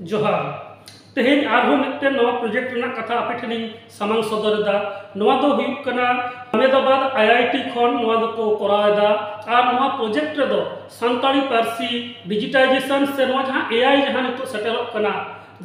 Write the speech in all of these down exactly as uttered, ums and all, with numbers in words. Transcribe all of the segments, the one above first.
ᱡᱚᱦᱟᱨ᱾ ᱛᱮᱦᱮᱧ ᱟᱨᱦᱚᱸ ᱢᱤᱫᱴᱮᱱ ᱱᱟᱣᱟ ᱯᱨᱚᱡᱮᱠᱴ ᱨᱮᱱᱟᱜ ᱠᱟᱛᱷᱟ ᱟᱯᱮ ᱴᱷᱮᱱᱤᱧ ᱥᱟᱢᱟᱝ ᱥᱚᱫᱚᱨ ᱮᱫᱟ᱾ ᱱᱚᱣᱟ ᱫᱚ ᱦᱩᱭᱩᱜ ᱠᱟᱱᱟ ᱟᱦᱢᱮᱫᱟᱵᱟᱫ ᱟᱭ ᱟᱭ ᱴᱤ ᱠᱷᱚᱱ ᱱᱚᱣᱟ ᱫᱚᱠᱚ ᱠᱚᱨᱟᱣ ᱮᱫᱟ᱾ ᱟᱨ ᱱᱚᱣᱟ ᱯᱨᱚᱡᱮᱠᱴ ᱨᱮᱫᱚ ᱥᱟᱱᱛᱟᱲᱤ ᱯᱟᱹᱨᱥᱤ ᱰᱤᱡᱤᱴᱟᱭᱡᱮᱥᱚᱱ ᱥᱮ ᱱᱚᱣᱟ ᱡᱟᱦᱟᱸ ᱮ ᱟᱭ ᱡᱟᱦᱟᱸ ᱱᱤᱛᱚᱜ ᱥᱮᱴᱮᱨᱚᱜ ᱠᱟᱱᱟ,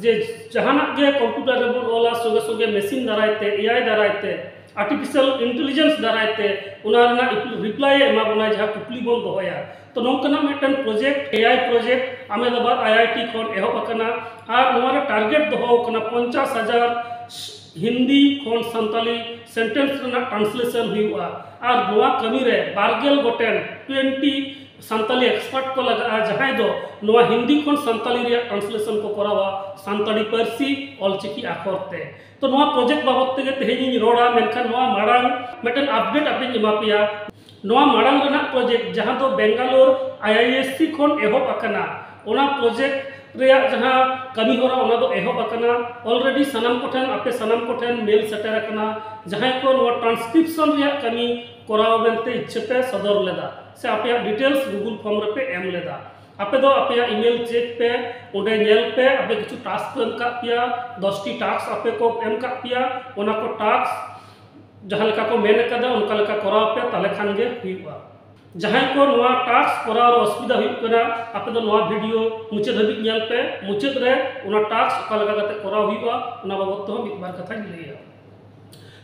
ᱡᱮ ᱡᱟᱦᱟᱱᱟᱜ ᱜᱮ ᱠᱚᱢᱯᱤᱭᱩᱴᱟᱨ ᱨᱮᱵᱚᱱ ᱚᱞᱟ, ᱥᱚᱸᱜᱮ ᱥᱚᱸᱜᱮ ᱢᱮᱥᱤᱱ ᱫᱟᱨᱟᱭ ᱛᱮ, ᱮ ᱟᱭ ᱫᱟᱨᱟᱭ ᱛᱮ, ᱟᱨᱴᱤᱯᱷᱤᱥᱤᱭᱟᱞ ᱤᱱᱴᱮᱞᱤᱡᱮᱱᱥ ᱫᱟᱨᱟᱭ ᱛᱮ ᱚᱱᱟ ᱨᱮᱱᱟᱜ ᱨᱤᱯᱞᱟᱭ ᱮ ᱮᱢᱟ ᱵᱚᱱᱟ, ᱡᱟᱦᱟᱸ ᱠᱩᱠᱞᱤ ᱵᱚᱱ ᱫᱚᱦᱚᱭᱟ᱾ ᱛᱚ ᱱᱚᱝᱠᱟᱱᱟᱜ ᱢᱤᱫᱴᱮᱱ ᱯᱨᱚᱡᱮᱠᱴ, ᱮ ᱟᱭ project Ahmedabad I I T ᱠᱷᱚᱱ ᱮᱦᱚᱵ ᱟᱠᱟᱱᱟ᱾ ᱟᱨ ᱱᱚᱣᱟ ᱨᱮ ᱴᱟᱨᱜᱮᱴ ᱫᱚᱦᱚ ᱟᱠᱟᱱᱟ ᱯᱚᱧᱪᱟᱥ ᱦᱟᱡᱟᱨ ᱦᱤᱱᱫᱤ ᱠᱷᱚᱱ ᱥᱟᱱᱛᱟᱞᱤ ᱥᱮᱱᱴᱮᱱᱥ ᱨᱮᱱᱟᱜ ᱴᱨᱟᱱᱥᱞᱮᱥᱚᱱ ᱦᱩᱭᱩᱜᱼᱟ᱾ ᱟᱨ ᱱᱚᱣᱟ ᱠᱟᱹᱢᱤ ᱨᱮ ᱵᱟᱨᱜᱮᱞ ᱜᱚᱴᱮᱱ, ᱴᱩᱭᱮᱱᱴᱤ ᱥᱟᱱᱛᱟᱞᱤ ᱮᱠᱥᱯᱟᱨᱴ ᱠᱚ ᱞᱟᱜᱟᱜᱼᱟ, ᱡᱟᱦᱟᱸᱭ ᱫᱚ ᱱᱚᱣᱟ ᱦᱤᱱᱫᱤ ᱠᱷᱚᱱ ᱥᱟᱱᱛᱟᱞᱤ ᱨᱮᱭᱟᱜ ᱴᱨᱟᱱᱥᱞᱮᱥᱚᱱ ᱠᱚ ᱠᱚᱨᱟᱣᱟ ᱥᱟᱱᱛᱟᱲᱤ ᱯᱟᱹᱨᱥᱤ ᱚᱞᱪᱤᱠᱤ ᱟᱠᱷᱚᱨ ᱛᱮ᱾ ᱛᱚ ᱱᱚᱣᱟ ᱯᱨᱚᱡᱮᱠᱴ ᱵᱟᱵᱚᱫ ᱛᱮᱜᱮ ᱛᱮᱦᱮᱧ ᱤᱧ ᱨᱚᱲᱟ, ᱢᱮᱱᱠᱷᱟᱱ ᱱᱚᱣᱟ ᱢᱟᱲᱟᱝ ᱢᱤᱫᱴᱮᱱ ᱟᱯᱰᱮᱴ ᱟᱯᱮᱧ ᱮᱢᱟ ᱯᱮᱭᱟ᱾ ᱱᱚᱣᱟ ᱢᱟᱲᱟᱝ ᱨᱮᱱᱟᱜ ᱯᱨᱚᱡᱮᱠᱴ, ᱡᱟᱦᱟᱸ ᱫᱚ ᱵᱮᱝᱜᱟᱞᱳᱨ ᱟᱭ ᱟᱭ ᱮᱥ ᱥᱤ ᱠᱷᱚᱱ ᱮᱦᱚᱵ ᱟᱠᱟᱱᱟ, ᱚᱱᱟ ᱯᱨᱚᱡᱮᱠᱴ ᱨᱮᱭᱟᱜ ᱡᱟᱦᱟᱸ ᱠᱟᱹᱢᱤ ᱦᱚᱨᱟ, ᱚᱱᱟ ᱫᱚ ᱮᱦᱚᱵ ᱟᱠᱟᱱᱟ᱾ ᱚᱞᱨᱮᱰᱤ ᱥᱟᱱᱟᱢ ᱠᱚᱴᱷᱮᱱ, ᱟᱯᱮ ᱥᱟᱱᱟᱢ ᱠᱚᱴᱷᱮᱱ ᱢᱮᱞ ᱥᱮᱴᱮᱨ ᱟᱠᱟᱱᱟ, ᱡᱟᱦᱟᱸᱭ ᱠᱚ ᱱᱚᱣᱟ ᱴᱨᱟᱱᱥᱠᱨᱤᱯᱥᱚᱱ ᱨᱮᱭᱟᱜ ᱠᱟᱹᱢᱤ ᱠᱚᱨᱟᱣ ᱢᱮᱱᱛᱮ ᱤᱪᱪᱷᱟᱹ ᱯᱮ ᱥᱚᱫᱚᱨ ᱞᱮᱫᱟ ᱥᱮ ᱟᱯᱮᱭᱟᱜ ᱰᱤᱴᱮᱞᱥ ᱜᱩᱜᱩᱞ ᱯᱷᱚᱨᱢ ᱨᱮᱯᱮ ᱮᱢ ᱞᱮᱫᱟ᱾ ᱟᱯᱮ ᱫᱚ ᱟᱯᱮᱭᱟᱜ ᱤᱢᱮᱞ ᱪᱮᱠ ᱯᱮ, ᱚᱸᱰᱮ ᱧᱮᱞ ᱯᱮ, ᱟᱯᱮ ᱠᱤᱪᱷᱩ ᱴᱟᱥᱠ ᱠᱚ ᱮᱢ ᱠᱟᱜ ᱯᱮᱭᱟ, ᱫᱚᱥᱴᱤ ᱴᱟᱥᱠ ᱟᱯᱮ ᱠᱚ ᱮᱢ ᱠᱟᱜ ᱯᱮᱭᱟ᱾ ᱚᱱᱟ ᱠᱚ ᱴᱟᱥᱠ ᱡᱟᱦᱟᱸ ᱞᱮᱠᱟ ᱠᱚ ᱢᱮᱱ ᱟᱠᱟᱫᱟ, ᱚᱱᱠᱟ ᱞᱮᱠᱟ ᱠᱚᱨᱟᱣ ᱯᱮ, ᱛᱟᱦᱞᱮ ᱠᱷᱟᱱ ᱜᱮ ᱦᱩᱭᱩᱜᱼᱟ᱾ ᱡᱟᱦᱟᱸᱭ ᱠᱚ ᱱᱚᱣᱟ ᱴᱟᱥᱠ ᱠᱚᱨᱟᱣ ᱨᱮ ᱚᱥᱩᱵᱤᱫᱷᱟ ᱦᱩᱭᱩᱜ ᱠᱟᱱᱟ, ᱟᱯᱮ ᱫᱚ ᱱᱚᱣᱟ ᱵᱷᱤᱰᱤᱭᱳ ᱢᱩᱪᱟᱹᱫ ᱦᱟᱹᱵᱤᱡ ᱧᱮᱞ ᱯᱮ᱾ ᱢᱩᱪᱟᱹᱫ ᱨᱮ ᱚᱱᱟ ᱴᱟᱥᱠ ᱚᱠᱟ ᱞᱮᱠᱟ ᱠᱟᱛᱮ ᱠᱚᱨᱟᱣ ᱦᱩᱭᱩᱜᱼᱟ, ᱚᱱᱟ ᱵᱟᱵᱚᱫ ᱛᱮᱦᱚᱸ ᱢᱤᱫ ᱵᱟᱨ ᱠᱟᱛᱷᱟᱧ ᱞᱟᱹᱭᱟ᱾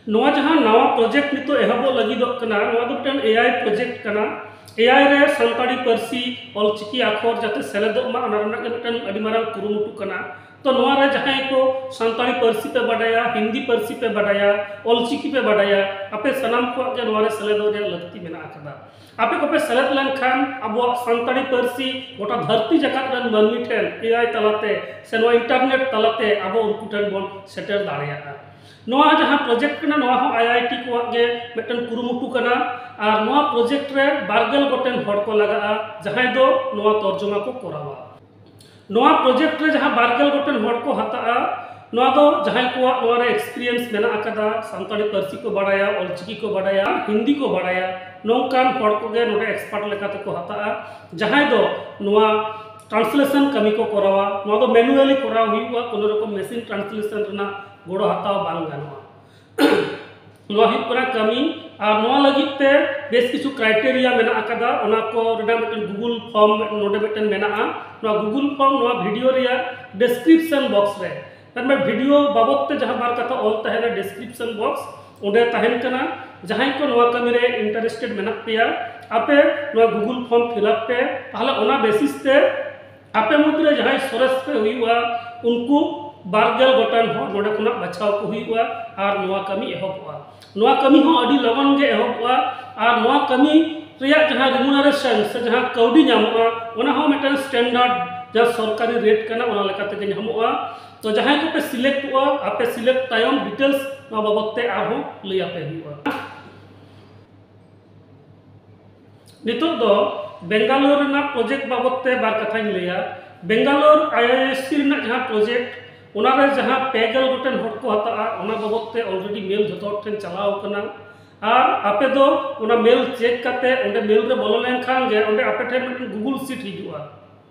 ᱱᱚᱣᱟ ᱡᱟᱦᱟᱸ ᱱᱟᱣᱟ ᱯᱨᱚᱡᱮᱠᱴ ᱱᱤᱛᱚᱜ ᱮᱦᱚᱵᱚᱜ ᱞᱟᱹᱜᱤᱫᱚᱜ ᱠᱟᱱᱟ, ᱱᱚᱣᱟ ᱫᱚ ᱢᱤᱫᱴᱮᱱ ᱮ ᱟᱭ ᱯᱨᱚᱡᱮᱠᱴ ᱠᱟᱱᱟ᱾ ᱮ ᱟᱭ ᱨᱮ ᱥᱟᱱᱛᱟᱲᱤ ᱯᱟᱹᱨᱥᱤ ᱚᱞᱪᱤᱠᱤ ᱟᱠᱷᱚᱨ ᱡᱟᱛᱮ ᱥᱮᱞᱮᱫᱚᱜ ᱢᱟ, ᱚᱱᱟ ᱨᱮᱱᱟᱜ ᱜᱮ ᱢᱤᱫᱴᱮᱱ ᱟᱹᱰᱤ ᱢᱟᱨᱟᱝ ᱠᱩᱨᱩᱢᱩᱴᱩ ᱠᱟᱱᱟ᱾ ᱛᱚ ᱱᱚᱣᱟ ᱨᱮ ᱡᱟᱦᱟᱸᱭ ᱠᱚ ᱥᱟᱱᱛᱟᱲᱤ ᱯᱟᱹᱨᱥᱤ ᱯᱮ ᱵᱟᱰᱟᱭᱟ, ᱦᱤᱱᱫᱤ ᱯᱟᱹᱨᱥᱤ ᱯᱮ ᱵᱟᱰᱟᱭᱟ, ᱚᱞᱪᱤᱠᱤ ᱯᱮ ᱵᱟᱰᱟᱭᱟ, ᱟᱯᱮ ᱥᱟᱱᱟᱢ ᱠᱚᱣᱟᱜ ᱜᱮ ᱱᱚᱣᱟ ᱨᱮ ᱥᱮᱞᱮᱫᱚᱜ ᱨᱮᱭᱟᱜ ᱞᱟᱹᱠᱛᱤ ᱢᱮᱱᱟᱜ ᱟᱠᱟᱫᱟ᱾ ᱟᱯᱮ ᱠᱚᱯᱮ ᱥᱮᱞᱮᱫ ᱞᱮᱱᱠᱷᱟᱱ ᱟᱵᱚᱣᱟᱜ ᱥᱟᱱᱛᱟᱲᱤ ᱯᱟᱹᱨᱥᱤ ᱜᱚᱴᱟ ᱫᱷᱟᱹᱨᱛᱤ ᱡᱟᱠᱟᱛ ᱨᱮᱱ ᱢᱟᱹᱱᱢᱤ ᱴᱷᱮᱱ ᱮ ᱟᱭ ᱛᱟᱞᱟᱛᱮ ᱥᱮ ᱱᱚᱣᱟ ᱤᱱᱴᱟᱨᱱᱮᱴ ᱛᱟᱞᱟᱛᱮ ᱟᱵᱚ ᱩᱱᱠᱩ ᱴᱷᱮᱱ ᱵᱚᱱ ᱥᱮᱴᱮᱨ ᱫᱟᱲᱮᱭᱟᱜᱼᱟ᱾ ᱱᱚᱣᱟ ᱡᱟᱦᱟᱸ ᱯᱨᱚᱡᱮᱠᱴ ᱠᱟᱱᱟ, ᱱᱚᱣᱟ ᱦᱚᱸ ᱟᱭ ᱟᱭ ᱴᱤ ᱠᱚᱣᱟᱜ ᱜᱮ ᱢᱤᱫᱴᱮᱱ ᱠᱩᱨᱩᱢᱩᱴᱩ ᱠᱟᱱᱟ᱾ ᱟᱨ ᱱᱚᱣᱟ ᱯᱨᱚᱡᱮᱠᱴ ᱨᱮ ᱵᱟᱨᱜᱮᱞ ᱜᱚᱴᱮᱱ ᱦᱚᱲ ᱠᱚ ᱞᱟᱜᱟᱜᱼᱟ, ᱡᱟᱦᱟᱸᱭ ᱫᱚ ᱱᱚᱣᱟ ᱛᱚᱨᱡᱚᱢᱟ ᱠᱚ ᱠᱚᱨᱟᱣᱟ᱾ ᱱᱚᱣᱟ ᱯᱨᱚᱡᱮᱠᱴ ᱨᱮ ᱡᱟᱦᱟᱸ ᱵᱟᱨᱜᱮᱞ ᱜᱚᱴᱮᱱ ᱦᱚᱲ ᱠᱚ ᱦᱟᱛᱟᱜᱼᱟ, ᱱᱚᱣᱟ ᱫᱚ ᱡᱟᱦᱟᱸᱭ ᱠᱚᱣᱟᱜ ᱱᱚᱣᱟ ᱨᱮ ᱮᱠᱥᱯᱤᱨᱤᱭᱮᱱᱥ ᱢᱮᱱᱟᱜ ᱟᱠᱟᱫᱟ, ᱥᱟᱱᱛᱟᱲᱤ ᱯᱟᱹᱨᱥᱤ ᱠᱚ ᱵᱟᱲᱟᱭᱟ, ᱚᱞᱪᱤᱠᱤ ᱠᱚ ᱵᱟᱲᱟᱭᱟ, ᱦᱤᱱᱫᱤ ᱠᱚ ᱵᱟᱲᱟᱭᱟ, ᱱᱚᱝᱠᱟᱱ ᱦᱚᱲ ᱠᱚᱜᱮ ᱱᱚᱰᱮ ᱮᱠᱥᱯᱟᱨᱴ ᱞᱮᱠᱟᱛᱮ ᱠᱚ ᱦᱟᱛᱟᱜᱼᱟ, ᱡᱟᱦᱟᱸᱭ ᱫᱚ ᱱᱚᱣᱟ ᱴᱨᱟᱱᱥᱞᱮᱥᱚᱱ ᱠᱟᱹᱢᱤ ᱠᱚ ᱠᱚᱨᱟᱣᱟ᱾ ᱱᱚᱣᱟ ᱫᱚ ᱢᱮᱱᱩᱣᱟᱞᱤ ᱠᱚᱨᱟᱣ ᱦᱩᱭᱩᱜᱼᱟ, ᱠᱳᱱᱳ ᱨᱚᱠᱚᱢ ᱢᱮᱥᱤᱱ ᱴᱨᱟᱱᱥᱞᱮᱥᱚᱱ ᱨᱮᱱᱟᱜ ᱜᱚᱲᱚ ᱦᱟᱛᱟᱣ ᱵᱟᱝ ᱜᱟᱱᱚᱜᱼᱟ᱾ ᱱᱚᱣᱟ ᱦᱩᱭᱩᱜ ᱠᱟᱱᱟ ᱠᱟᱹᱢᱤ᱾ ᱟᱨ ᱱᱚᱣᱟ ᱞᱟᱹᱜᱤᱫ ᱛᱮ ᱵᱮᱥ ᱠᱤᱪᱷᱩ ᱠᱨᱟᱭᱴᱮᱨᱤᱭᱟ ᱢᱮᱱᱟᱜ ᱟᱠᱟᱫᱟ, ᱚᱱᱟ ᱠᱚ ᱨᱮᱱᱟᱜ ᱢᱤᱫᱴᱮᱱ ᱜᱩᱜᱩᱞ ᱯᱷᱚᱨᱢ ᱱᱚᱰᱮ ᱢᱤᱫᱴᱮᱱ ᱢᱮᱱᱟᱜᱼᱟ᱾ ᱱᱚᱣᱟ ᱜᱩᱜᱩᱞ ᱯᱷᱚᱨᱢ ᱱᱚᱣᱟ ᱵᱷᱤᱰᱤᱭᱳ ᱨᱮᱭᱟᱜ ᱰᱮᱥᱠᱨᱤᱯᱥᱚᱱ ᱵᱚᱠᱥ ᱨᱮ, ᱢᱮᱱᱢᱮ ᱵᱷᱤᱰᱤᱭᱳ ᱵᱟᱵᱚᱫ ᱛᱮ ᱡᱟᱦᱟᱸ ᱵᱟᱨ ᱠᱟᱛᱷᱟ ᱚᱞ ᱛᱟᱦᱮᱱᱟ ᱰᱮᱥᱠᱨᱤᱯᱥᱚᱱ ᱵᱚᱠᱥ, ᱚᱸᱰᱮ ᱛᱟᱦᱮᱱ ᱠᱟᱱᱟ᱾ ᱡᱟᱦᱟᱸᱭ ᱠᱚ ᱱᱚᱣᱟ ᱠᱟᱹᱢᱤ ᱨᱮ ᱤᱱᱴᱟᱨᱮᱥᱴᱮᱰ ᱢᱮᱱᱟᱜ ᱯᱮᱭᱟ, ᱟᱯᱮ ᱱᱚᱣᱟ ᱜᱩᱜᱩᱞ ᱯᱷᱚᱨᱢ ᱯᱷᱤᱞᱟᱯ ᱯᱮ, ᱛᱟᱦᱚᱞᱮ ᱚᱱᱟ ᱵᱮᱥᱤᱥ ᱛᱮ ᱟᱯᱮ ᱢᱩᱫᱽᱨᱮ ᱡᱟᱦᱟᱸᱭ ᱥᱚᱨᱮᱥ ᱯᱮ ᱦᱩᱭᱩᱜᱼᱟ, ᱩᱱᱠᱩ ᱵᱟᱨ ᱜᱮᱞ ᱜᱚᱴᱟᱝ ᱦᱚᱲ ᱱᱚᱰᱮ ᱠᱷᱚᱱᱟᱜ ᱵᱟᱪᱷᱟᱣ ᱠᱚ ᱦᱩᱭᱩᱜᱼᱟ ᱟᱨ ᱱᱚᱣᱟ ᱠᱟᱹᱢᱤ ᱮᱦᱚᱵᱚᱜᱼᱟ᱾ ᱱᱚᱣᱟ ᱠᱟᱹᱢᱤ ᱦᱚᱸ ᱟᱹᱰᱤ ᱞᱚᱜᱚᱱ ᱜᱮ ᱮᱦᱚᱵᱚᱜᱼᱟ᱾ ᱟᱨ ᱱᱚᱣᱟ ᱠᱟᱹᱢᱤ ᱨᱮᱭᱟᱜ ᱡᱟᱦᱟᱸ ᱨᱤᱢᱩᱱᱟᱨᱮᱥᱚᱱ ᱥᱮ ᱡᱟᱦᱟᱸ ᱠᱟᱹᱣᱰᱤ ᱧᱟᱢᱚᱜᱼᱟ, ᱚᱱᱟ ᱦᱚᱸ ᱢᱤᱫᱴᱟᱝ ᱥᱴᱮᱱᱰᱟᱨᱰ ᱡᱟᱦᱟᱸ ᱥᱚᱨᱠᱟᱨᱤ ᱨᱮᱴ ᱠᱟᱱᱟ, ᱚᱱᱟ ᱞᱮᱠᱟ ᱛᱮᱜᱮ ᱧᱟᱢᱚᱜᱼᱟ᱾ ᱛᱚ ᱡᱟᱦᱟᱸᱭ ᱠᱚᱯᱮ ᱥᱤᱞᱮᱠᱴᱚᱜᱼᱟ, ᱟᱯᱮ ᱥᱤᱞᱮᱠᱴ ᱛᱟᱭᱚᱢ ᱰᱤᱴᱮᱞᱥ ᱱᱚᱣᱟ ᱵᱟᱵᱚᱫ ᱛᱮ ᱟᱨᱦᱚᱸ ᱞᱟᱹᱭ ᱟᱯᱮ ᱦᱩᱭᱩᱜᱼᱟ᱾ ᱱᱤᱛᱚᱜ ᱫᱚ ᱵᱮᱝᱜᱟᱞᱳᱨ ᱨᱮᱱᱟᱜ ᱯᱨᱚᱡᱮᱠᱴ ᱵᱟᱵᱚᱫ ᱛᱮ ᱵᱟᱨ ᱠᱟᱛᱷᱟᱧ ᱞᱟᱹᱭᱟ᱾ ᱵᱮᱝᱜᱟᱞᱳᱨ ᱟᱭᱟᱭᱮᱥᱥᱤ ᱨᱮᱱᱟᱜ ᱡᱟᱦᱟᱸ ᱯᱨᱚᱡᱮᱠᱴ, ᱚᱱᱟᱨᱮ ᱡᱟᱦᱟᱸ ᱯᱮ ᱜᱮᱞ ᱜᱚᱴᱮᱱ ᱦᱚᱲ ᱠᱚ ᱦᱟᱛᱟᱜᱼᱟ, ᱚᱱᱟ ᱵᱟᱵᱚᱫ ᱛᱮ ᱚᱞᱨᱮᱰᱤ ᱢᱮᱞ ᱡᱷᱚᱛᱚ ᱦᱚᱲ ᱴᱷᱮᱱ ᱪᱟᱞᱟᱣ ᱟᱠᱟᱱᱟ᱾ ᱟᱨ ᱟᱯᱮ ᱫᱚ ᱚᱱᱟ ᱢᱮᱞ ᱪᱮᱠ ᱠᱟᱛᱮ, ᱚᱸᱰᱮ ᱢᱮᱞ ᱨᱮ ᱵᱚᱞᱚ ᱞᱮᱱᱠᱷᱟᱱ ᱜᱮ ᱚᱸᱰᱮ ᱟᱯᱮ ᱴᱷᱮᱱ ᱢᱤᱫᱴᱮᱱ ᱜᱩᱜᱩᱞ ᱥᱤᱴ ᱦᱤᱡᱩᱜᱼᱟ᱾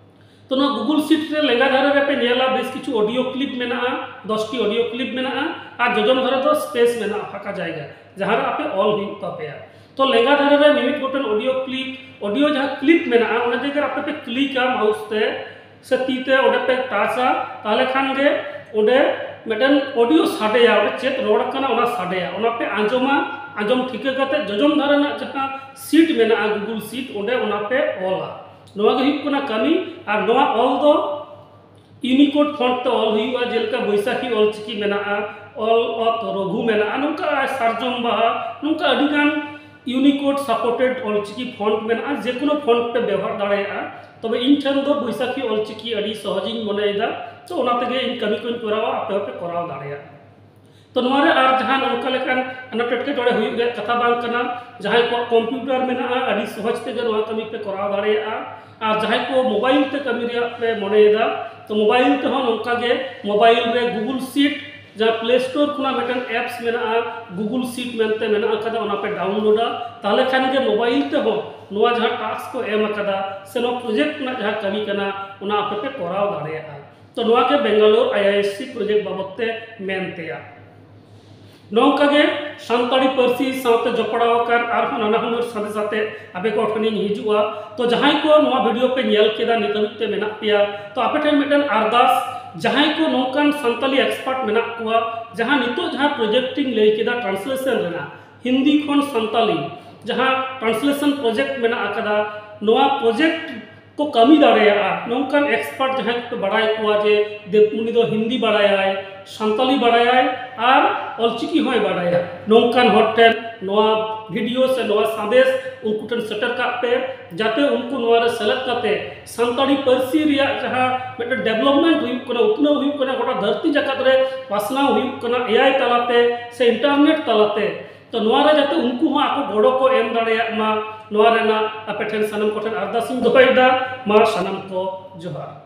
ᱛᱚ ᱱᱚᱣᱟ ᱜᱩᱜᱩᱞ ᱥᱤᱴ ᱨᱮ ᱞᱮᱸᱜᱟ ᱫᱷᱟᱨᱮ ᱨᱮᱯᱮ ᱧᱮᱞᱟ, ᱵᱮᱥ ᱠᱤᱪᱷᱩ ᱚᱰᱤᱭᱳ ᱠᱞᱤᱯ ᱢᱮᱱᱟᱜᱼᱟ, ᱫᱚᱥᱴᱤ ᱚᱰᱤᱭᱳ ᱠᱞᱤᱯ ᱢᱮᱱᱟᱜᱼᱟ᱾ ᱟᱨ ᱡᱚᱡᱚᱢ ᱫᱷᱟᱨᱮ ᱫᱚ ᱥᱯᱮᱥ ᱢᱮᱱᱟᱜᱼᱟ, ᱯᱷᱟᱸᱠᱟ ᱡᱟᱭᱜᱟ, ᱡᱟᱦᱟᱸ ᱨᱮ ᱟᱯᱮ ᱚᱞ ᱦᱩᱭᱩᱜ ᱛᱟᱯᱮᱭᱟ᱾ ᱛᱚ ᱞᱮᱸᱜᱟ ᱫᱷᱟᱨᱮ ᱨᱮ ᱢᱤᱢᱤᱫ ᱜᱚᱴᱮᱱ ᱚᱰᱤᱭᱳ ᱠᱞᱤᱯ, ᱚᱰᱤᱭᱳ ᱡᱟᱦᱟᱸ ᱠᱞᱤᱯ ᱢᱮᱱᱟᱜᱼᱟ, ᱚᱱᱟ ᱡᱟᱭᱜᱟ ᱨᱮ ᱟᱯᱮ ᱯᱮ ᱠᱞᱤᱠᱟ ᱢᱟᱣᱩᱥ ᱛᱮ ᱥᱮ ᱛᱤ ᱛᱮ ᱚᱸᱰᱮ ᱯᱮ ᱴᱟᱪᱟ, ᱛᱟᱦᱚᱞᱮ ᱠᱷᱟᱱ ᱜᱮ ᱚᱸᱰᱮ ᱢᱤᱫᱴᱮᱱ ᱚᱰᱤᱭᱳ ᱥᱟᱰᱮᱭᱟ, ᱚᱸᱰᱮ ᱪᱮᱫ ᱨᱚᱲ ᱠᱟᱱᱟ ᱚᱱᱟ ᱥᱟᱰᱮᱭᱟ, ᱚᱱᱟ ᱯᱮ ᱟᱸᱡᱚᱢᱟ᱾ ᱟᱸᱡᱚᱢ ᱴᱷᱤᱠᱟᱹ ᱠᱟᱛᱮ ᱡᱚᱡᱚᱢ ᱫᱷᱟᱨᱮ ᱨᱮᱱᱟᱜ ᱡᱟᱦᱟᱸ ᱥᱤᱴ ᱢᱮᱱᱟᱜᱼᱟ, ᱜᱩᱜᱩᱞ ᱥᱤᱴ, ᱚᱸᱰᱮ ᱚᱱᱟ ᱯᱮ ᱚᱞᱟ᱾ ᱱᱚᱣᱟ ᱜᱮ ᱦᱩᱭᱩᱜ ᱠᱟᱱᱟ ᱠᱟᱹᱢᱤ᱾ ᱟᱨ ᱱᱚᱣᱟ ᱚᱞ ᱫᱚ ᱤᱭᱩᱱᱤᱠᱳᱰ ᱯᱷᱚᱱᱴ ᱛᱮ ᱚᱞ ᱦᱩᱭᱩᱜᱼᱟ, ᱡᱮᱞᱮᱠᱟ ᱵᱳᱭᱥᱟᱠᱷᱤ ᱚᱞᱪᱤᱠᱤ ᱢᱮᱱᱟᱜᱼᱟ, ᱚᱞ ᱚᱛ ᱨᱚᱜᱷᱩ ᱢᱮᱱᱟᱜᱼᱟ, ᱱᱚᱝᱠᱟ ᱥᱟᱨᱡᱚᱢ ᱵᱟᱦᱟ, ᱱᱚᱝᱠᱟ ᱟᱹᱰᱤᱜᱟᱱ ᱤᱭᱩᱱᱤᱠᱳᱰ ᱥᱟᱯᱳᱨᱴᱮᱰ ᱚᱞᱪᱤᱠᱤ ᱯᱷᱚᱱᱴ ᱢᱮᱱᱟᱜᱼᱟ᱾ ᱡᱮ ᱠᱳᱱᱳ ᱯᱷᱚᱱᱴ ᱯᱮ ᱵᱮᱣᱦᱟᱨ ᱫᱟᱲᱮᱭᱟᱜᱼᱟ᱾ ᱛᱚᱵᱮ ᱤᱧ ᱴᱷᱮᱱ ᱫᱚ ᱵᱳᱭᱥᱟᱠᱷᱤ ᱚᱞᱪᱤᱠᱤ ᱟᱹᱰᱤ ᱥᱚᱦᱚᱡᱤᱧ ᱢᱚᱱᱮᱭᱮᱫᱟ, ᱛᱚ ᱚᱱᱟ ᱛᱮᱜᱮ ᱤᱧ ᱠᱟᱹᱢᱤ ᱠᱚᱧ ᱠᱚᱨᱟᱣᱟ, ᱟᱯᱮ ᱦᱚᱸᱯᱮ ᱠᱚᱨᱟᱣ ᱫᱟᱲᱮᱭᱟᱜᱼᱟ᱾ ᱛᱚ ᱱᱚᱣᱟ ᱨᱮ ᱟᱨ ᱡᱟᱦᱟᱱ ᱚᱱᱠᱟ ᱞᱮᱠᱟᱱ ᱟᱱᱟᱴ ᱮᱴᱠᱮᱴᱚᱬᱮ ᱦᱩᱭᱩᱜ ᱨᱮᱭᱟᱜ ᱠᱟᱛᱷᱟ ᱵᱟᱝ ᱠᱟᱱᱟ᱾ ᱡᱟᱦᱟᱸᱭ ᱠᱚᱣᱟᱜ ᱠᱚᱢᱯᱤᱭᱩᱴᱟᱨ ᱢᱮᱱᱟᱜᱼᱟ, ᱟᱹᱰᱤ ᱥᱚᱦᱚᱡᱽ ᱛᱮᱜᱮ ᱱᱚᱣᱟ ᱠᱟᱹᱢᱤ ᱯᱮ ᱠᱚᱨᱟᱣ ᱫᱟᱲᱮᱭᱟᱜᱼᱟ᱾ ᱟᱨ ᱡᱟᱦᱟᱸᱭ ᱠᱚ ᱢᱳᱵᱟᱭᱤᱞ ᱛᱮ ᱠᱟᱹᱢᱤ ᱨᱮᱭᱟᱜ ᱯᱮ ᱢᱚᱱᱮᱭᱮᱫᱟ, ᱛᱚ ᱢᱳᱵᱟᱭᱤᱞ ᱛᱮᱦᱚᱸ ᱱᱚᱝᱠᱟ ᱜᱮ ᱢᱳᱵᱟᱭᱤᱞ ᱨᱮ ᱜᱩᱜᱩᱞ ᱥᱤᱴ ᱡᱟᱦᱟᱸ ᱯᱞᱮ ᱥᱴᱳᱨ ᱠᱷᱚᱱᱟᱜ ᱢᱤᱫᱴᱮᱱ ᱮᱯᱥ ᱢᱮᱱᱟᱜᱼᱟ, ᱜᱩᱜᱩᱞ ᱥᱤᱴ ᱢᱮᱱᱛᱮ ᱢᱮᱱᱟᱜ ᱟᱠᱟᱫᱟ, ᱚᱱᱟ ᱯᱮ ᱰᱟᱣᱩᱱᱞᱳᱰᱟ᱾ ᱛᱟᱦᱚᱞᱮ ᱠᱷᱟᱱ ᱜᱮ ᱢᱳᱵᱟᱭᱤᱞ ᱛᱮᱦᱚᱸ ᱱᱚᱣᱟ ᱡᱟᱦᱟᱸ ᱴᱟᱥᱠ ᱠᱚ ᱮᱢ ᱟᱠᱟᱫᱟ ᱥᱮ ᱱᱚᱣᱟ ᱯᱨᱚᱡᱮᱠᱴ ᱨᱮᱱᱟᱜ ᱡᱟᱦᱟᱸ ᱠᱟᱹᱢᱤ ᱠᱟᱱᱟ, ᱚᱱᱟ ᱟᱯᱮ ᱯᱮ ᱠᱚᱨᱟᱣ ᱫᱟᱲᱮᱭᱟᱜᱼᱟ᱾ ᱛᱚ ᱱᱚᱣᱟ ᱜᱮ ᱵᱮᱝᱜᱟᱞᱳᱨ ᱟᱭ ᱟᱭ ᱮᱥ ᱥᱤ ᱯᱨᱚᱡᱮᱠᱴ ᱵᱟᱵᱚᱫ ᱛᱮ ᱢᱮᱱ ᱛᱮᱭᱟᱜ᱾ ᱱᱚᱝᱠᱟ ᱜᱮ ᱥᱟᱱᱛᱟᱲᱤ ᱯᱟᱹᱨᱥᱤ ᱥᱟᱶᱛᱮ ᱡᱚᱯᱲᱟᱣ ᱟᱠᱟᱱ ᱟᱨᱦᱚᱸ ᱱᱟᱱᱟ ᱦᱩᱱᱟᱹᱨ ᱥᱟᱸᱫᱮᱥ ᱟᱛᱮ ᱟᱯᱮ ᱠᱚ ᱴᱷᱮᱱᱤᱧ ᱦᱤᱡᱩᱜᱼᱟ᱾ ᱛᱚ ᱡᱟᱦᱟᱸᱭ ᱠᱚ ᱱᱚᱣᱟ ᱵᱷᱤᱰᱤᱭᱳ ᱯᱮ ᱧᱮᱞ ᱠᱮᱫᱟ, ᱱᱤᱛ ᱦᱟᱹᱵᱤᱡ ᱛᱮ ᱢᱮᱱᱟᱜ ᱯᱮᱭᱟ, ᱛᱚ ᱟᱯᱮ ᱴᱷᱮᱱ ᱢᱤᱫᱴᱮᱱ ᱟᱨᱫᱟᱥ, ᱡᱟᱦᱟᱸᱭ ᱠᱚ ᱱᱚᱝᱠᱟᱱ ᱥᱟᱱᱛᱟᱲᱤ ᱮᱠᱥᱯᱟᱨᱴ ᱢᱮᱱᱟᱜ ᱠᱚᱣᱟ, ᱡᱟᱦᱟᱸ ᱱᱤᱛᱚᱜ ᱡᱟᱦᱟᱸ ᱯᱨᱚᱡᱮᱠᱴ ᱤᱧ ᱞᱟᱹᱭ ᱠᱮᱫᱟ ᱴᱨᱟᱱᱥᱞᱮᱥᱚᱱ ᱨᱮᱱᱟᱜ, ᱦᱤᱱᱫᱤ ᱠᱷᱚᱱ ᱥᱟᱱᱛᱟᱲᱤ ᱡᱟᱦᱟᱸ ᱴᱨᱟᱱᱥᱞᱮᱥᱚᱱ ᱯᱨᱚᱡᱮᱠᱴ ᱢᱮᱱᱟᱜ ᱟᱠᱟᱫᱟ, ᱱᱚᱣᱟ ᱯᱨᱚᱡᱮᱠᱴ ᱠᱚ ᱠᱟᱹᱢᱤ ᱫᱟᱲᱮᱭᱟᱜᱼᱟ᱾ ᱱᱚᱝᱠᱟᱱ ᱮᱠᱥᱯᱟᱨᱴ ᱡᱟᱦᱟᱸᱭ ᱠᱚᱯᱮ ᱵᱟᱲᱟᱭ ᱠᱚᱣᱟ ᱡᱮ ᱫᱮᱵ-, ᱩᱱᱤ ᱫᱚ ᱦᱤᱱᱫᱤ ᱵᱟᱲᱟᱭᱟᱭ, ᱥᱟᱱᱛᱟᱞᱤ ᱵᱟᱲᱟᱭᱟᱭ ᱟᱨ ᱚᱞᱪᱤᱠᱤ ᱦᱚᱸᱭ ᱵᱟᱲᱟᱭᱟ, ᱱᱚᱝᱠᱟᱱ ᱦᱚᱲ ᱴᱷᱮᱱ ᱱᱚᱣᱟ ᱵᱷᱤᱰᱤᱭᱳ ᱥᱮ ᱱᱚᱣᱟ ᱥᱟᱸᱫᱮᱥ ᱩᱱᱠᱩ ᱴᱷᱮᱱ ᱥᱮᱴᱮᱨ ᱠᱟᱜ ᱯᱮ, ᱡᱟᱛᱮ ᱩᱱᱠᱩ ᱱᱚᱣᱟ ᱨᱮ ᱥᱮᱞᱮᱫ ᱠᱟᱛᱮ ᱥᱟᱱᱛᱟᱲᱤ ᱯᱟᱹᱨᱥᱤ ᱨᱮᱭᱟᱜ ᱡᱟᱦᱟᱸ ᱢᱤᱫᱴᱮᱱ ᱰᱮᱵᱷᱞᱚᱯᱢᱮᱱᱴ ᱦᱩᱭᱩᱜ ᱠᱟᱱᱟ, ᱩᱛᱱᱟᱹᱣ ᱦᱩᱭᱩᱜ ᱠᱟᱱᱟ, ᱜᱚᱴᱟ ᱫᱷᱟᱹᱨᱛᱤ ᱡᱟᱠᱟᱛ ᱨᱮ ᱯᱟᱥᱱᱟᱣ ᱦᱩᱭᱩᱜ ᱠᱟᱱᱟ ᱮ ᱟᱭ ᱛᱟᱞᱟᱛᱮ ᱥᱮ ᱤᱱᱴᱟᱨᱱᱮᱴ ᱛᱟᱞᱟᱛᱮ᱾ ᱛᱚ ᱱᱚᱣᱟ ᱨᱮ ᱡᱟᱛᱮ ᱩᱱᱠᱩ ᱦᱚᱸ ᱟᱠᱚ ᱜᱚᱲᱚ ᱠᱚ ᱮᱢ ᱫᱟᱲᱮᱭᱟᱜ ᱢᱟ, ᱱᱚᱣᱟ ᱨᱮᱱᱟᱜ ᱟᱯᱮ ᱴᱷᱮᱱ ᱥᱟᱱᱟᱢ ᱠᱚᱴᱷᱮᱱ ᱟᱨᱫᱟᱥ ᱤᱧ ᱫᱚᱦᱚᱭᱮᱫᱟ᱾ ᱢᱟ ᱥᱟᱱᱟᱢ ᱠᱚ ᱡᱚᱦᱟᱨ᱾